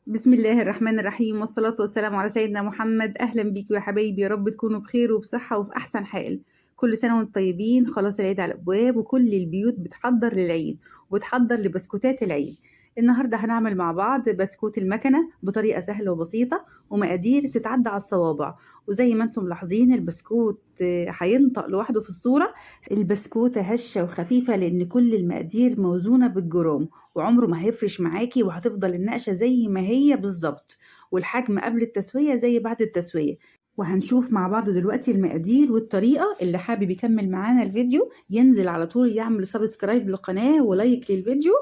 بسم الله الرحمن الرحيم، والصلاة والسلام على سيدنا محمد. أهلا بيكم يا حبايبي، يا رب تكونوا بخير وبصحة وفي أحسن حال. كل سنة وانتم طيبين. خلاص العيد على الأبواب وكل البيوت بتحضر للعيد وبتحضر لبسكوتات العيد. النهاردة هنعمل مع بعض بسكوت المكنة بطريقة سهلة وبسيطة ومقادير تتعدى على الصوابع. وزي ما انتم ملاحظين البسكوت هينطق لوحده في الصورة. البسكوتة هشة وخفيفة لأن كل المقادير موزونة بالجرام، وعمره ما هيفرش معاكي، وهتفضل النقشة زي ما هي بالظبط، والحجم قبل التسوية زي بعد التسوية. وهنشوف مع بعض دلوقتي المقادير والطريقة. اللي حابب يكمل معانا الفيديو ينزل على طول يعمل subscribe للقناة و like للفيديو،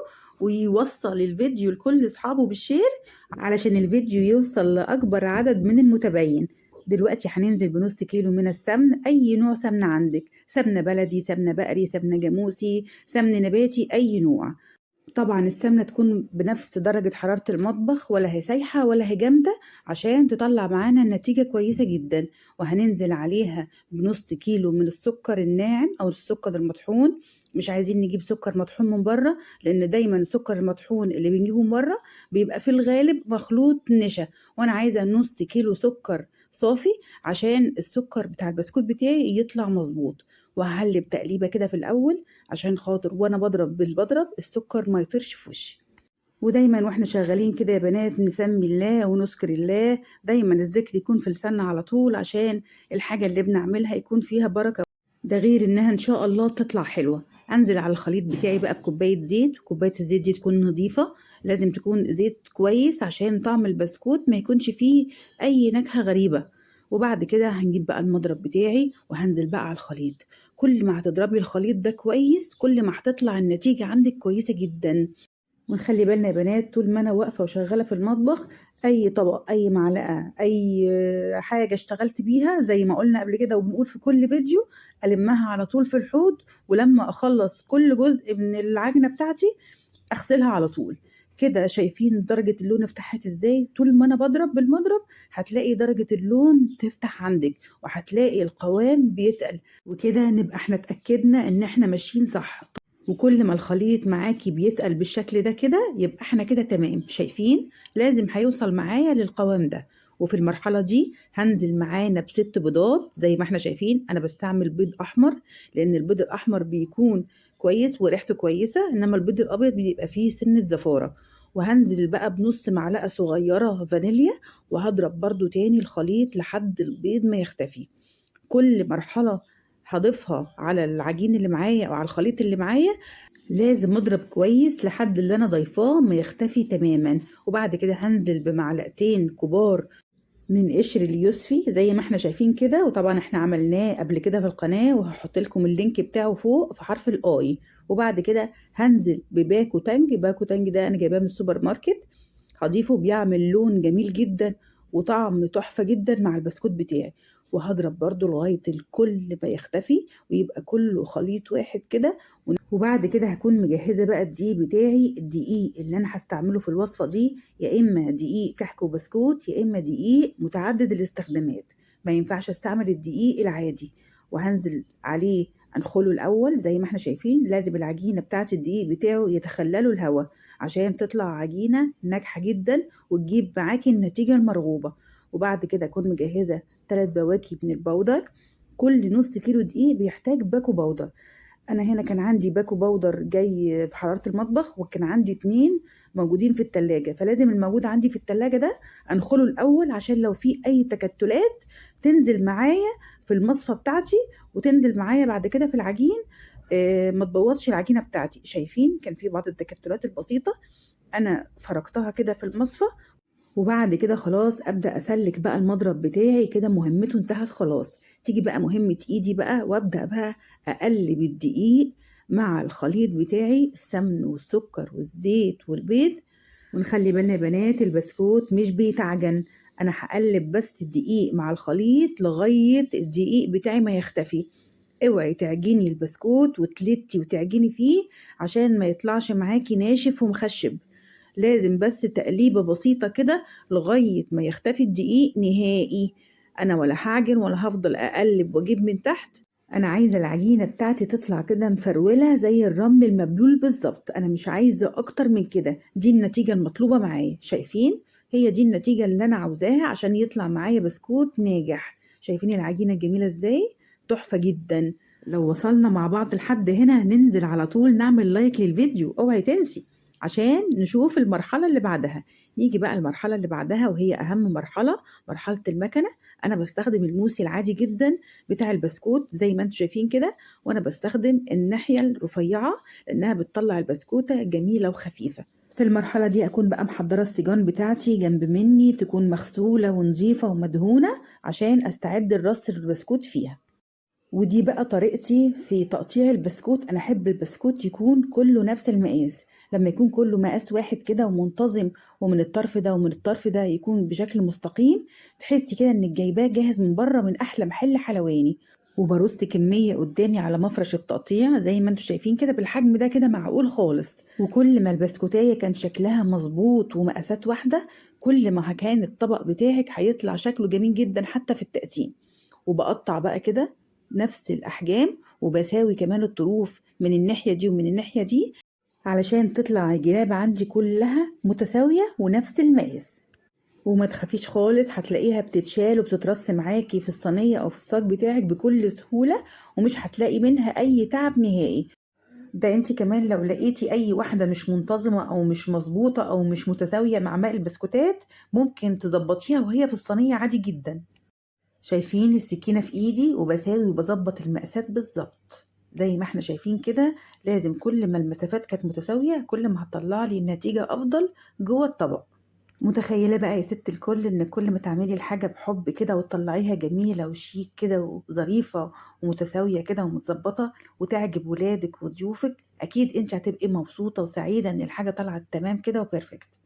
ويوصل الفيديو لكل اصحابه بال share علشان الفيديو يوصل لاكبر عدد من المتابعين. دلوقتي هننزل بنص كيلو من السمن، اي نوع سمنه عندك، سمنه بلدي، سمنه بقري، سمنه جاموسي، سمن نباتي، اي نوع. طبعا السمنة تكون بنفس درجه حرارة المطبخ، ولا هي سايحه ولا هي جامدة، عشان تطلع معانا النتيجة كويسة جدا. وهننزل عليها بنص كيلو من السكر الناعم او السكر المطحون. مش عايزين نجيب سكر مطحون من بره، لان دايما السكر المطحون اللي بنجيبه من بره بيبقى في الغالب مخلوط نشا، وانا عايزه نص كيلو سكر صافي عشان السكر بتاع البسكوت بتاعي يطلع مظبوط. وهقلب تقليبه كده في الاول عشان خاطر وانا بضرب بالبضرب السكر ما يطيرش في وشي. ودايما واحنا شغالين كده يا بنات نسمي الله ونذكر الله، دايما الذكر يكون في لساننا على طول عشان الحاجة اللي بنعملها يكون فيها بركة، ده غير انها ان شاء الله تطلع حلوة. انزل على الخليط بتاعي بقى بكوبايه زيت، كوباية الزيت دي تكون نظيفة، لازم تكون زيت كويس عشان طعم البسكوت ما يكونش فيه اي نكهة غريبة. وبعد كده هنجيب بقى المضرب بتاعي وهنزل بقى على الخليط. كل ما هتضربي الخليط ده كويس كل ما هتطلع النتيجة عندك كويسة جدا. ونخلي بالنا يا بنات طول ما انا واقفة وشغالة في المطبخ، اي طبق، اي معلقه، اي حاجة اشتغلت بيها زي ما قلنا قبل كده وبنقول في كل فيديو، المها على طول في الحوض، ولما اخلص كل جزء من العجنه بتاعتي اغسلها على طول. كده شايفين درجة اللون افتحت ازاي؟ طول ما انا بضرب بالمضرب هتلاقي درجة اللون تفتح عندك، وهتلاقي القوام بيتقل، وكده نبقى احنا اتأكدنا ان احنا ماشيين صح. وكل ما الخليط معاكي بيتقل بالشكل ده كده يبقى احنا كده تمام. شايفين؟ لازم هيوصل معايا للقوام ده. وفي المرحلة دي هنزل معانا ب6 بيضات. زي ما احنا شايفين انا بستعمل بيض احمر لان البيض الاحمر بيكون كويس وريحته كويسة، انما البيض الابيض بيبقى فيه سنة زفارة. وهنزل بقى بنص معلقة صغيرة فانيليا، وهضرب برضو تاني الخليط لحد البيض ما يختفي. كل مرحلة هضيفها على العجين اللي معايا او على الخليط اللي معايا لازم اضرب كويس لحد اللي انا ضايفاه ما يختفي تماما. وبعد كده هنزل بمعلقتين كبار من قشر اليوسفي زي ما احنا شايفين كده، وطبعا احنا عملناه قبل كده في القناة وهحط لكم ال link بتاعه فوق في حرف ال i. وبعد كده هنزل بباكو تانج. باكو تانج ده انا جايباه من السوبر ماركت، هضيفه، بيعمل لون جميل جدا وطعم تحفة جدا مع البسكوت بتاعي. وهضرب برضو لغاية الكل ما يختفي ويبقى كله خليط واحد كده. وبعد كده هكون مجهزة بقى الدقيق بتاعي. الدقيق اللي انا هستعمله في الوصفة دي يا اما دقيق كحك وبسكوت يا اما دقيق متعدد الاستخدامات، ما ينفعش استعمل الدقيق العادي. وهنزل عليه انخله الاول زي ما احنا شايفين، لازم العجينة بتاعت الدقيق بتاعه يتخلله الهواء عشان تطلع عجينة ناجحة جدا وتجيب معاكي النتيجة المرغوبة. وبعد كده اكون مجهزة 3 بواكي من البودر. كل نص كيلو دقيق بيحتاج باكو بودر. انا هنا كان عندي باكو بودر جاي في حرارة المطبخ، وكان عندي 2 موجودين في التلاجة، فلازم الموجود عندي في التلاجة ده انخله الاول عشان لو في اي تكتلات تنزل معايا في المصفى بتاعتي وتنزل معايا بعد كده في العجين، ما تبوظش العجينة بتاعتي. شايفين كان في بعض التكتلات البسيطة انا فركتها كده في المصفى. وبعد كده خلاص ابدا اسلك بقى المضرب بتاعي كده، مهمته انتهت خلاص. تيجي بقى مهمة ايدي بقى، وابدا بقى اقلب الدقيق مع الخليط بتاعي، السمن والسكر والزيت والبيض. ونخلي بالنا يا بنات البسكوت مش بيتعجن، انا هقلب بس الدقيق مع الخليط لغاية الدقيق بتاعي ما يختفي. اوعي تعجني البسكوت وتلتي وتعجني فيه عشان ما يطلعش معاكي ناشف ومخشب، لازم بس تقليبة بسيطة كده لغاية ما يختفي الدقيق نهائي. أنا ولا هعجن ولا هفضل أقلب وأجيب من تحت، أنا عايزة العجينة بتاعتي تطلع كده مفرولة زي الرمل المبلول بالظبط، أنا مش عايزة أكتر من كده، دي النتيجة المطلوبة معايا. شايفين؟ هي دي النتيجة اللي أنا عاوزاها عشان يطلع معايا بسكوت ناجح. شايفين العجينة الجميلة ازاي؟ تحفة جدا. لو وصلنا مع بعض لحد هنا ننزل على طول نعمل like للفيديو، اوعي تنسي، عشان نشوف المرحلة اللي بعدها. نيجي بقى المرحلة اللي بعدها وهي أهم مرحلة، مرحلة المكنة. أنا بستخدم الموس العادي جدا بتاع البسكوت زي ما انتم شايفين كده، وأنا بستخدم الناحية الرفيعة لأنها بتطلع البسكوتة جميلة وخفيفة. في المرحلة دي أكون بقى محضرة السيجان بتاعتي جنب مني، تكون مغسولة ونظيفة ومدهونة عشان أستعد لرص البسكوت فيها. ودي بقى طريقتي في تقطيع البسكوت. أنا أحب البسكوت يكون كله نفس المقاس، لما يكون كله مقاس واحد كده ومنتظم، ومن الطرف ده ومن الطرف ده يكون بشكل مستقيم، تحسي كده إنك جايباه جاهز من بره من أحلى محل حلواني. وبرص كمية قدامي على مفرش التقطيع زي ما انتم شايفين كده، بالحجم ده كده معقول خالص. وكل ما البسكوتاية كان شكلها مظبوط ومقاسات واحدة، كل ما كان الطبق بتاعك هيطلع شكله جميل جدا حتى في التقديم. وبقطع بقى كده نفس الأحجام، وبساوي كمان الطروف من الناحية دي ومن الناحية دي علشان تطلع الجناب عندي كلها متساوية ونفس المقاس. وما تخافيش خالص، هتلاقيها بتتشال وبتترص معاكي في الصينية أو في الصاج بتاعك بكل سهولة، ومش هتلاقي منها أي تعب نهائي. ده انت كمان لو لقيتي أي واحدة مش منتظمة أو مش مظبوطة أو مش متساوية مع باقي البسكوتات، ممكن تظبطيها وهي في الصينية عادي جدا. شايفين السكينة في ايدي وبساوي وبظبط المقاسات بالظبط زي ما احنا شايفين كده. لازم كل ما المسافات كانت متساوية كل ما هتطلع لي النتيجة أفضل جوه الطبق. متخيلة بقى يا ست الكل ان كل ما تعملي الحاجة بحب كده وتطلعيها جميلة وشيك كده وظريفة ومتساوية كده ومتظبطة وتعجب ولادك وضيوفك، اكيد انت هتبقي مبسوطة وسعيدة ان الحاجة طلعت تمام كده وبيرفكت.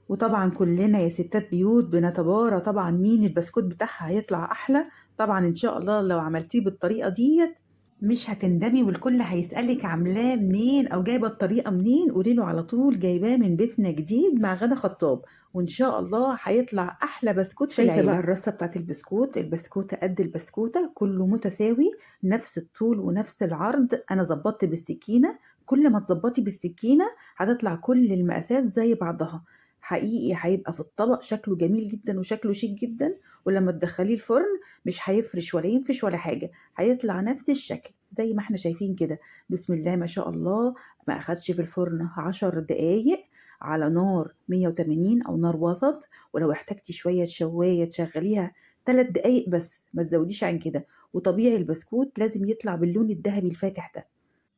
وطبعا كلنا يا ستات بيوت بنتبارى طبعا مين البسكوت بتاعها هيطلع احلى. طبعا ان شاء الله لو عملتيه بالطريقة ديت مش هتندمي، والكل هيسألك عاملاه منين او جايبه الطريقة منين، قولي له على طول جايباه من بيتنا جديد مع غدا خطاب، وان شاء الله هيطلع احلى بسكوت في العيلة. شايفه بقى الرصه بتاعت البسكوت، البسكوته قد البسكوته كله متساوي، نفس الطول ونفس العرض. انا ظبطت بالسكينة، كل ما تظبطي بالسكينة هتطلع كل المقاسات زي بعضها. حقيقي هيبقى في الطبق شكله جميل جدا وشكله شيك جدا، ولما تدخليه الفرن مش هيفرش ولا ينفش ولا حاجة، هيطلع نفس الشكل زي ما احنا شايفين كده. بسم الله ما شاء الله. ما اخدش في الفرن 10 دقايق على نار 180 او نار وسط، ولو احتاجتي شوية شواية تشغليها 3 دقايق بس، ما تزوديش عن كده. وطبيعي البسكوت لازم يطلع باللون الذهبي الفاتح ده،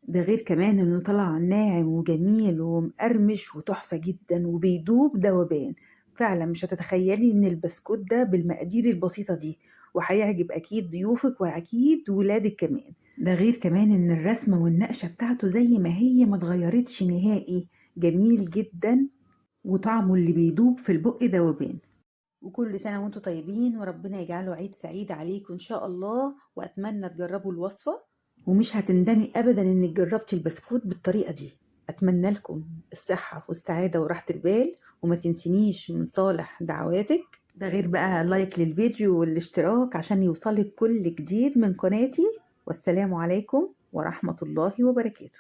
ده غير كمان انه طلع ناعم وجميل ومقرمش وتحفة جدا وبيدوب ذوبان. فعلا مش هتتخيلي ان البسكوت ده بالمقادير البسيطة دي، وهيعجب اكيد ضيوفك واكيد ولادك كمان. ده غير كمان ان الرسمة والنقشة بتاعته زي ما هي ما اتغيرتش نهائي، جميل جدا وطعمه اللي بيدوب في البق ذوبان. وكل سنة وانتم طيبين، وربنا يجعله عيد سعيد عليكم ان شاء الله. واتمنى تجربوا الوصفة ومش هتندمي ابدا انك جربتي البسكوت بالطريقة دي. اتمنى لكم الصحة والسعادة وراحة البال، وما تنسينيش من صالح دعواتك. ده غير بقى لايك للفيديو والاشتراك عشان يوصلك كل جديد من قناتي. والسلام عليكم ورحمة الله وبركاته.